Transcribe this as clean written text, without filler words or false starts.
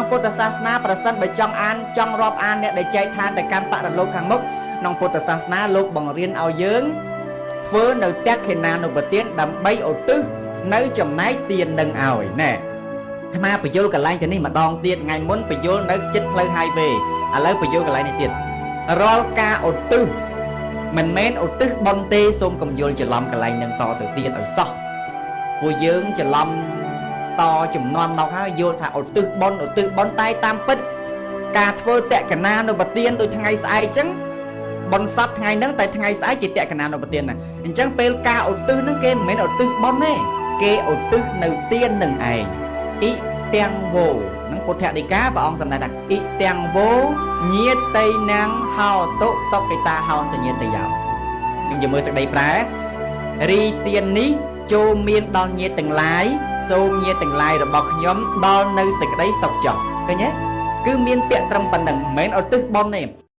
ក្នុងពុទ្ធសាសនាប្រសិនបើចង់អានចង់រាប់អានអ្នកដែលចែកឋានទៅកាន់បរលោកខាងមុខក្នុងពុទ្ធសាសនាលោកបង្រៀនឲ្យយើងធ្វើនៅទក្ខិណានុបទានដើម្បីឧទ្ទិសនៅចំណែកទាននឹងឲ្យណែអាត្មាបញ្យលកន្លែងទៅនេះម្ដងទៀតថ្ងៃមុនបញ្យលនៅចិត្តផ្លូវ highway ឥឡូវបញ្យលកន្លែងនេះទៀតរាល់ការឧទ្ទិសមិនមែនឧទ្ទិសបុណ្យទេសូមកុំយល់ច្រឡំកន្លែងនឹងតទៅទៀតឲ្យសោះពួកយើងច្រឡំតចំនួនមកហើយយល់ថាឧទ្ទិសបុណ្យឧទ្ទិសបុណ្យតែតាមពិតការធ្វើតក្កណានុបទានដូចថ្ងៃស្អែកចឹងបុណ្យសពថ្ងៃហ្នឹងតែថ្ងៃស្អែកជាតក្កណានុបទានណាអញ្ចឹងពេលការឧទ្ទិសហ្នឹងគេមិនមែនឧទ្ទិសបុណ្យទេគេឧទ្ទិសនៅទាននឹងឯងអ៊ីទាំងវោហ្នឹងពុទ្ធដីកាព្រះអង្គសម្ដែងថាអ៊ីទាំងវោញាតិណាំងហោតុសុគិតាហោតញាតិយោនឹងជាមើលសេចក្តីប្រែរីទាននេះចូលមានដល់ញាតិទាំងឡាយសូមញាតិទាំងឡាយរបស់ខ្ញុំដល់នៅសេចក្តីសុខចុះឃើញទេគឺមានពាក្យត្រឹមប៉ុណ្្នឹងមិនមែនឧទ្ទិសបុណ្យទេ។